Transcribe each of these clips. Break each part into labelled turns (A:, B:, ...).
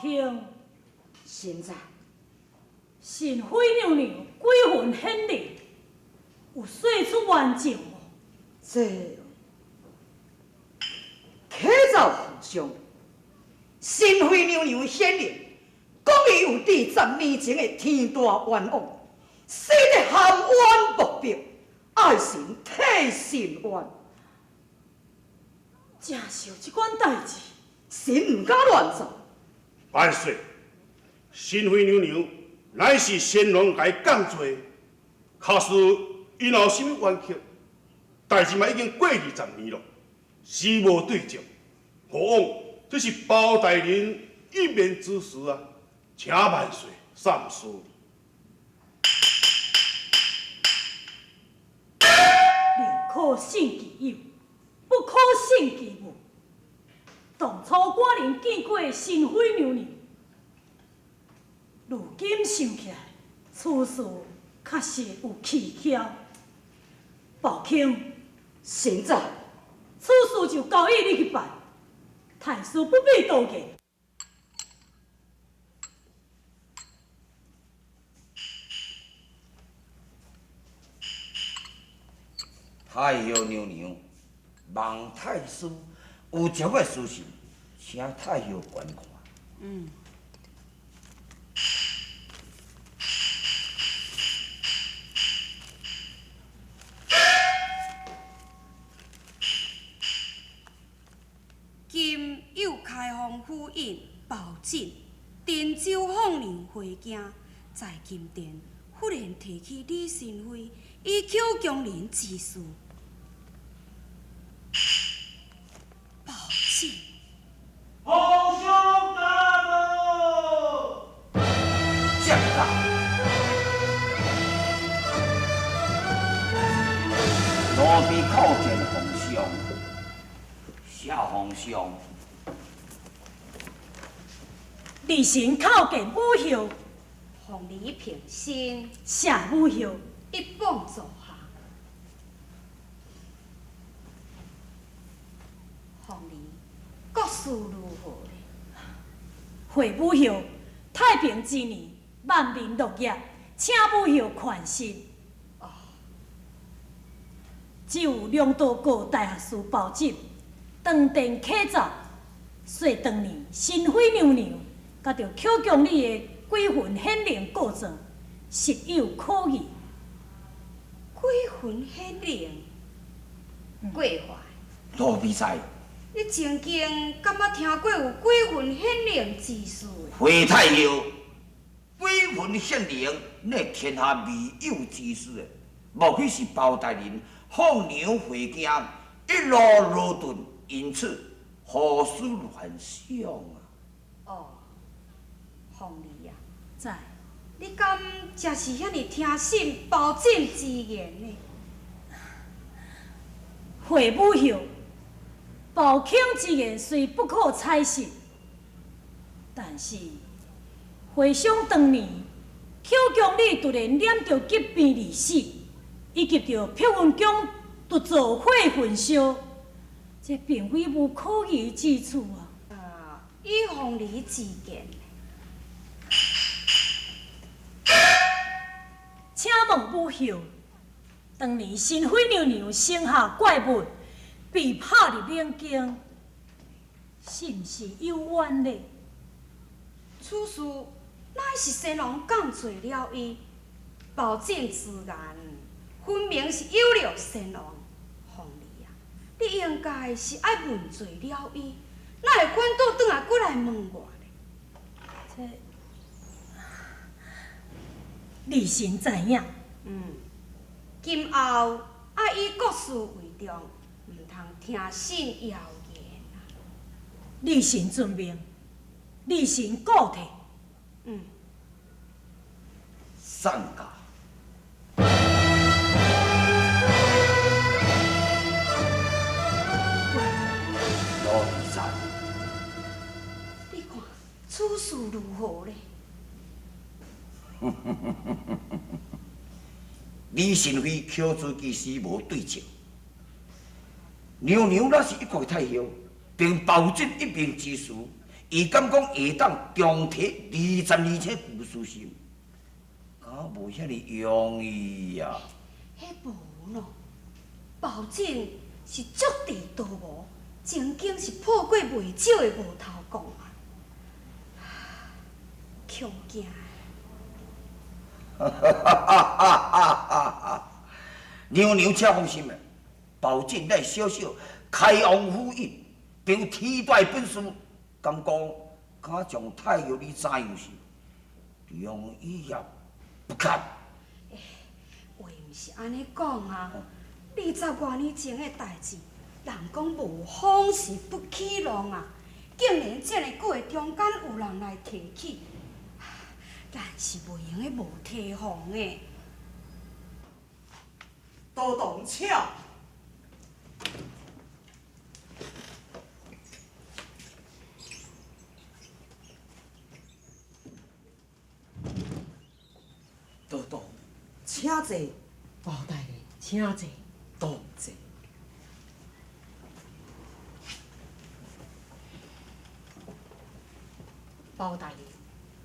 A: 卿，
B: 臣在。
A: 神妃娘娘鬼魂显灵，有说出冤情无？
B: 这启奏皇上，神妃娘娘显灵，讲伊有伫10年前的天大冤枉，死得含冤莫白，爱臣替伸冤。
A: 真是有这款代志，
B: 臣毋敢乱奏。
C: 万岁！神妃娘娘乃是先王共伊降罪，假使𪜶若有啥物冤屈，代志嘛已经过20年咯，时无对照，何枉这是包大人一面之词啊！请万岁三思。
A: 宁可信其有，不可信其无。当初寡人见过神妃娘娘，如今想起来，此事确实有蹊跷。宝卿，
B: 臣在。
A: 此事就交予你去办，太师不必多言。
D: 太后娘娘望太师有一个事情，请太后观看。
E: 今有开封府尹包拯、陈州凤娘回京，在金殿忽然提起李神妃与寇强人之事。包拯，
F: 皇上驾到！
D: 驾到！奴婢叩见皇上，谢皇上。
A: 儿臣叩见母后。
E: 凤儿平身。
A: 谢母后。
E: 一捧坐下。凤儿，国事如何呢？
A: 回母后，太平之年，万民乐业，请母后宽心。只有龙道国大学士包拯，当殿启奏，说当年神妃娘娘佮著寇强你的鬼魂显灵告状，实有可疑。
E: 鬼魂显灵，过怀。
D: 奴婢在。
E: 你曾经敢捌听过有鬼魂显灵之事？
D: 回太后，鬼魂显灵，乃天下未有之事的。莫非是包大人放娘回京，一路劳顿，因此胡思乱想啊？
E: 哦，凤儿啊，
A: 在。
E: 你敢真是遐尔听信包拯之言呢？
A: 回母后，包卿之言虽不可采信，但是回想当年，寇强你突然染著疾病而死，以及著碧云宫独坐火焚烧，这并非无可疑之处啊！
E: 啊，以凤儿之见，
A: 请问母后，当年神妃娘娘生下怪物，被拍入冷宫，是毋是有冤呢？
E: 此事乃是先王降罪了伊，包拯之言，分明是有了先王。凤儿啊，你应该是爱问罪了伊，哪会反倒转来阁来问我呢？
A: 这，儿臣知影。
E: 今后爱以国事为重，毋通听信谣言啊！
A: 儿臣遵命，儿臣告退。
D: 散驾。奴婢在。
E: 你看此事如何呢？
D: 李神妃口诛其实无对照，娘娘若是一国太后，并包拯一命之事，伊敢讲会当重提22尺旧书信，敢无遐尔容易啊？
E: 彼无喏，包拯是足智多谋，曾经是破过袂少的无头公啊，恐惊！
D: 哈哈哈哈哈！娘娘请放心啦，包拯乃小小开王府尹，凭有天大本事，敢讲敢将太后你怎样是，容易也不堪。
E: 欸，话毋是按呢讲啊，20外年前的代志，人讲无风是不起浪啊，竟然这么久的中间有人来提起，咱是袂用得无提防的。
B: 道童请。道童，请坐。
G: 包大人，请坐。
B: 多谢。
G: 包大人，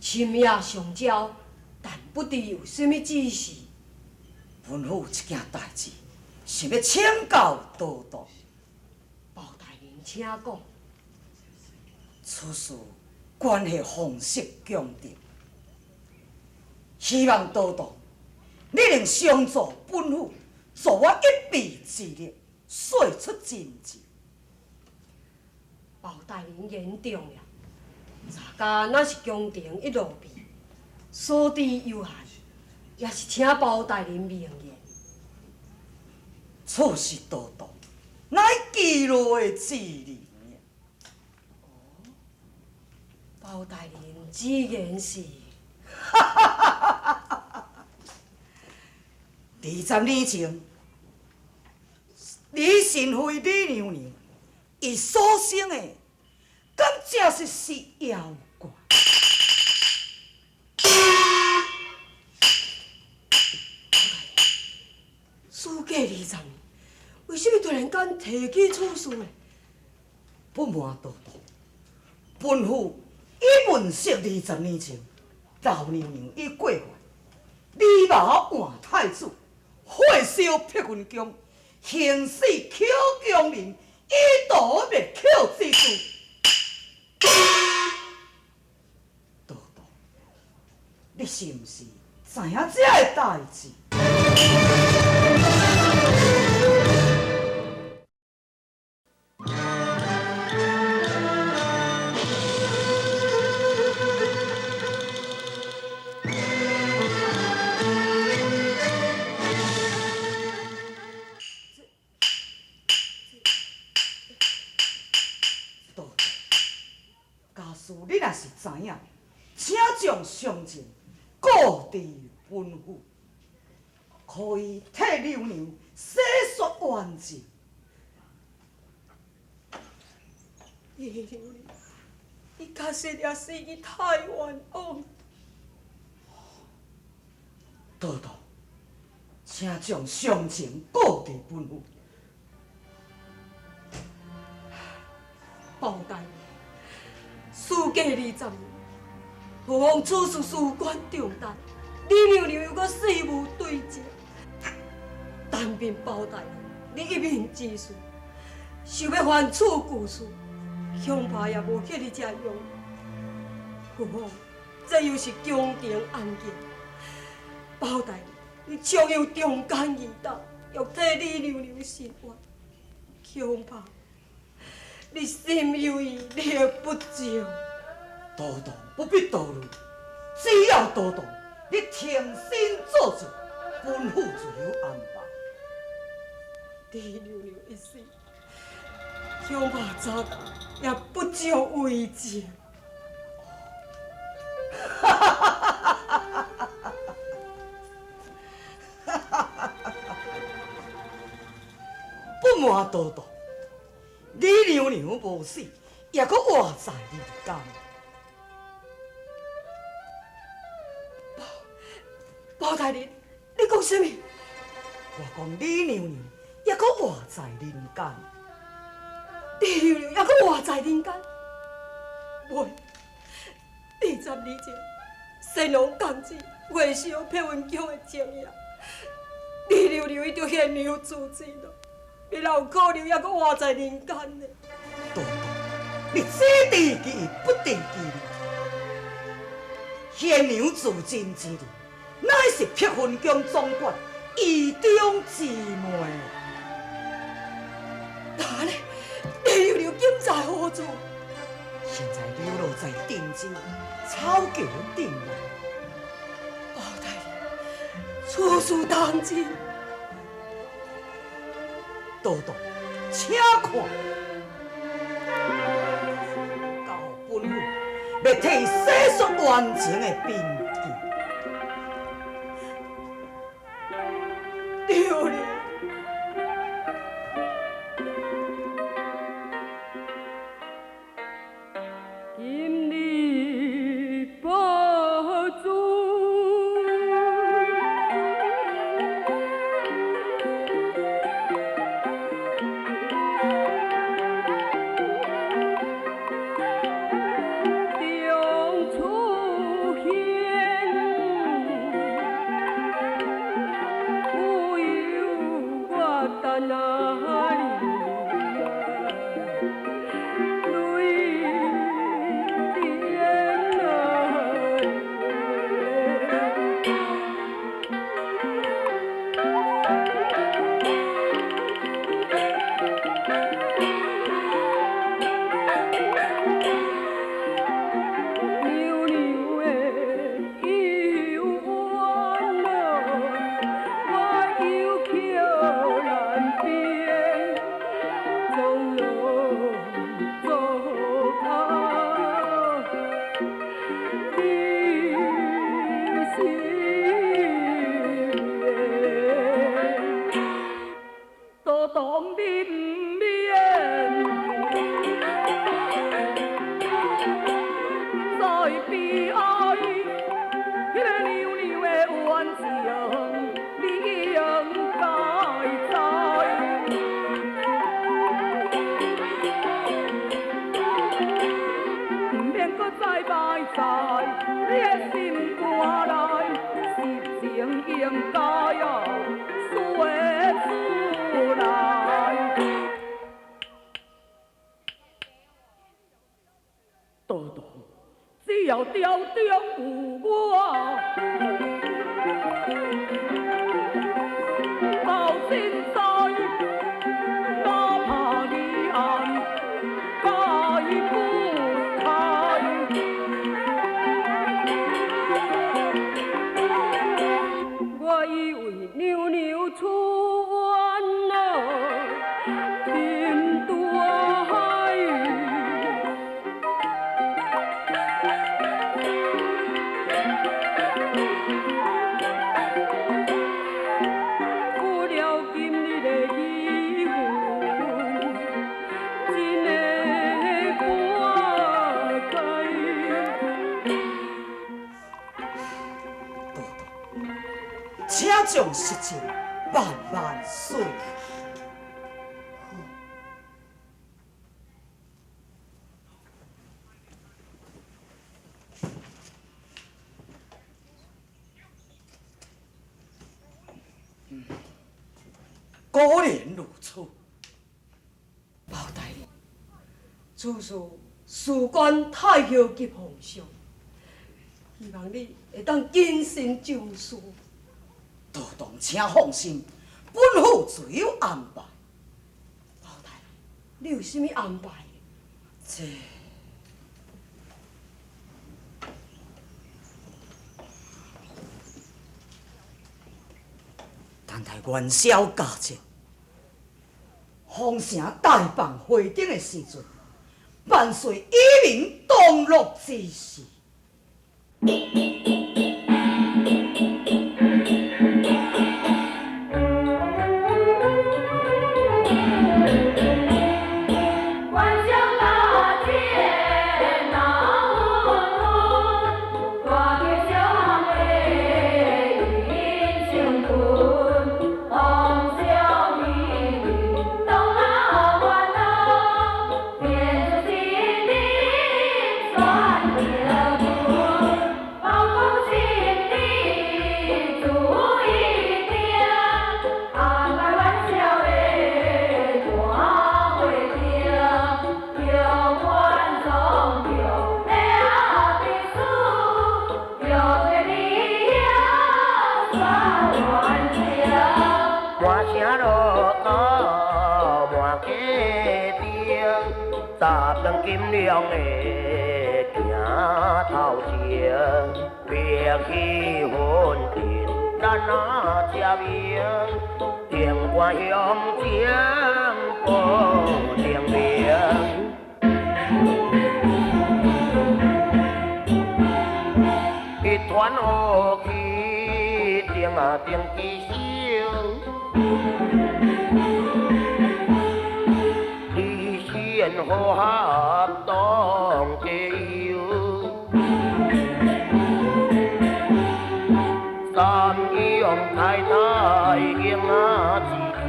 G: 深夜上朝，但不知有啥物指示。
B: 本府有一件代志，想欲请教道童。
G: 包大人，请讲。
B: 此事关系皇室宫廷，希望道童你能相助本府，助我一臂之力，说出真情。
G: 包大人言重了，咱家乃是宫廷一路婢，所知有限，也是请包大人明言。
B: 此事道童乃记录的之人。
G: 哦，包大人之言是。
B: 20年前，李神妃李娘娘，伊所生的，敢正是是妖怪？
G: 事过20年，为什么突然间提起此事呢？
B: 不瞒道童，本府已问识20年前，老娘娘已过犯，李马换太子，火烧碧云宫，行死口宫人，以图灭口之事。道童，你是毋是知影这个代志？你若是知影，请将伤情告知本府，可以替娘娘洗刷冤情。
G: 李娘娘，你确实也死去太冤枉。
B: 道童，请将伤情告知本府。
G: 包大人，事过20年，何妨此事事关重大，李娘娘又阁死无对证。但凭包大人你一面之词，想欲翻此旧事，恐怕也无遐尔济容易。何况这又是宫廷案件，包大人你将有忠奸义胆，欲替李娘娘伸冤，恐怕你心有余力不足。
B: 道童不必多虑，只要道童你挺身做主，本府自有安排。
G: 李娘娘一死，恐怕早家也不足为证。
B: 不瞒道童，李娘娘无死，也阁活在人间。
G: 包大人，你讲啥物？
B: 我讲李娘娘也阁活在人间。
G: 李娘娘也阁活在人间。袂。20年前，神龙降旨火烧碧云宫的情形，李娘娘伊就献娘自尽咯，你哪有可能犹阁活在人间呢？
B: 多多，你只知其一，不知其二。献娘自尽之人，乃是碧云宫总管意中之妹。
G: 哪咧？李娘娘今在何处？
B: 现在流落在定州草桥顶啊！
G: 包大人，此事当真？
B: 多多，请看，交予本府，欲替伊洗刷冤情的凭据。
G: 对咧。今日报主，中出现，有由我等啊你。只要朝中有我，到现在哪怕你暗解不开。我以为娘娘出冤咯，沉大海。不料今日的疑云，真的半解。
B: 多多，请将实情慢慢说。果然如此。
G: 包大人，此事事关太后及皇上，希望你会当谨慎就事。
B: 道童，请放心，本府自有安排。
G: 包大人，你有啥物安排？
B: 这等待元宵佳节，皇城大放花灯的时阵，万岁与民同乐之时。
E: 大
H: 满家丁，十两金两的行头前，白起云顶，咱啊吃明，定官乡情报定明。一团和气，定啊定吉星，理贤和合当家友，三阳太太英啊之气，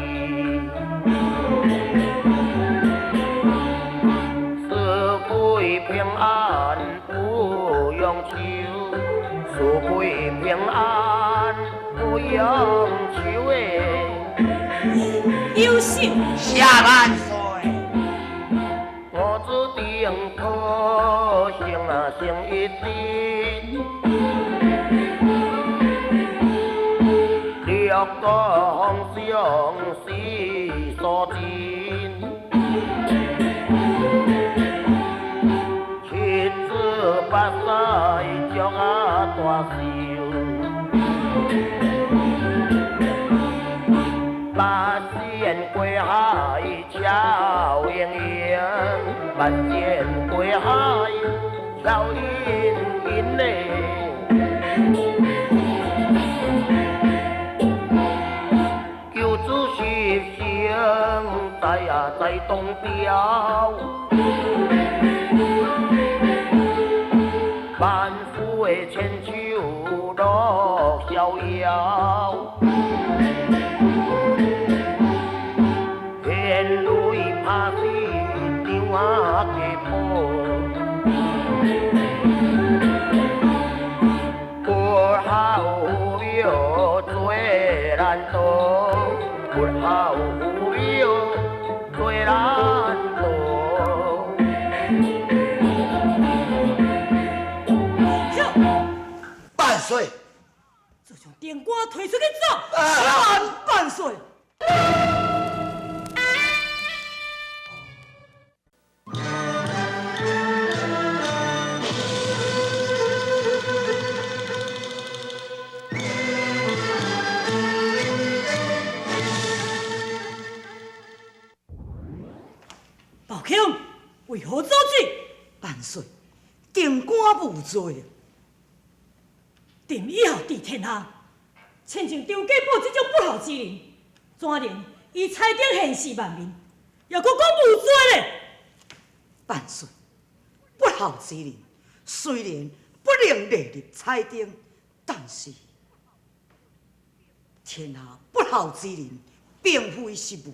H: 四季平安不用愁。四季平安不用愁的。
A: 优秀。
D: 下万岁。
H: 我子定可成啊成一阵，六个方向是所尽，七子八婿足啊大寿，八仙过海笑盈盈，八仙过海笑盈盈嘞。求子十成在啊在东标。万夫的千秋乐逍遥，天雷拍死张啊家婆，不孝父母做难逃，不孝父母做难逃。
D: 万岁！
A: 就将电官推出去走。
B: 万万岁！
A: 宝卿，为何阻止？
B: 万岁，定官无罪。
A: 朕以后治天下，亲像张家宝这种不孝之人，怎能以彩灯现世万民，犹阁讲无罪咧？
B: 万岁，不孝之人虽然不能列入彩灯，但是天下不孝之人并非是无，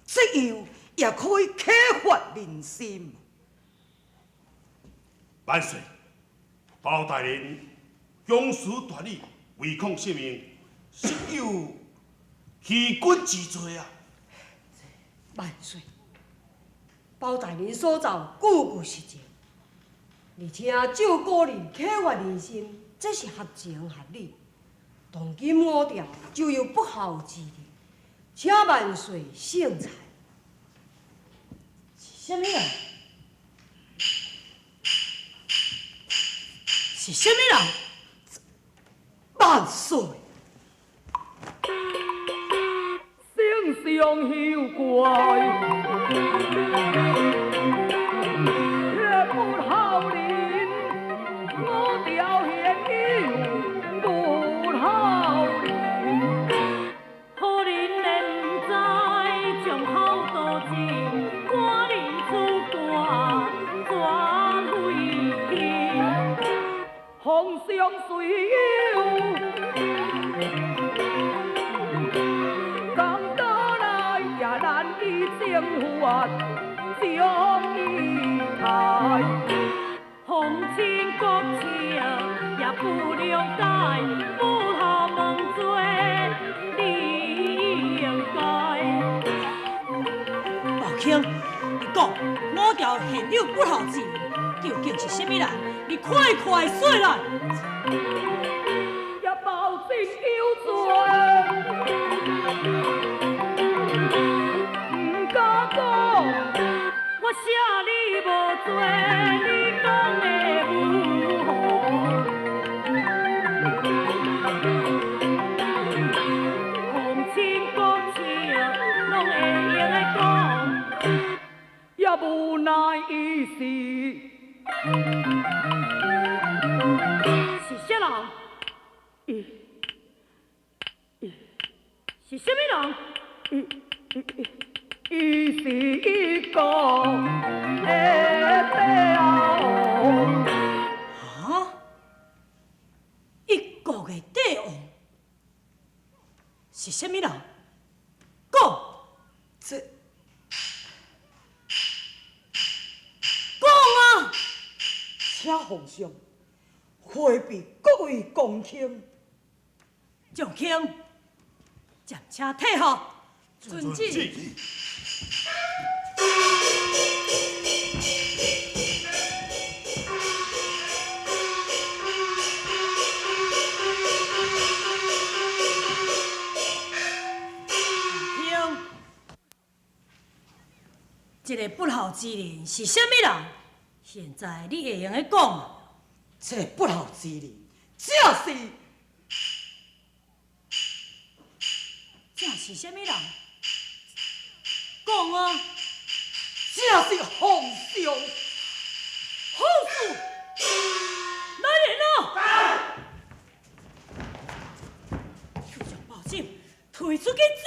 B: 这样也可以启发人心。
C: 万岁，包大人强词夺理，违抗圣命，实有欺君之罪啊！
G: 万岁，包大人所奏句句实情，而且照古人启发人心，这是合情合理。当今五朝就有不孝之人，请万岁圣裁。
A: 是啥物人？是啥物人？
B: 万岁！
I: 丞相休怪，不孝人，我朝现有不孝人。
A: 好人连不知将孝道尽，官人出官全废去。
I: 皇上虽有公道来，也难以正法将伊裁。
A: 皇亲国戚也不谅解，不孝问罪你应该。宝卿，你讲我朝现有不孝之人，究竟是啥物人？你快快说来。
I: 也保证有罪，國的帝王。
A: 啊！一國的帝王是啥物人？講，
B: 這
A: 講啊！
B: 請皇上回避各位公卿。
A: 將卿，暫且退下。遵旨。卿，這个不孝之人是啥物人？現在你會用得講嗎？
B: 這个不孝之人，正是
A: 正是啥物人？講啊！
B: 正是皇上。
A: 好事，來人啊！去將包拯推出去斬。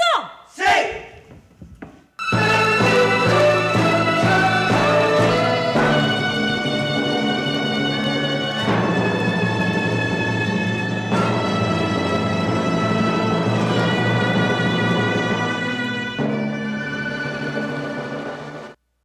D: 是。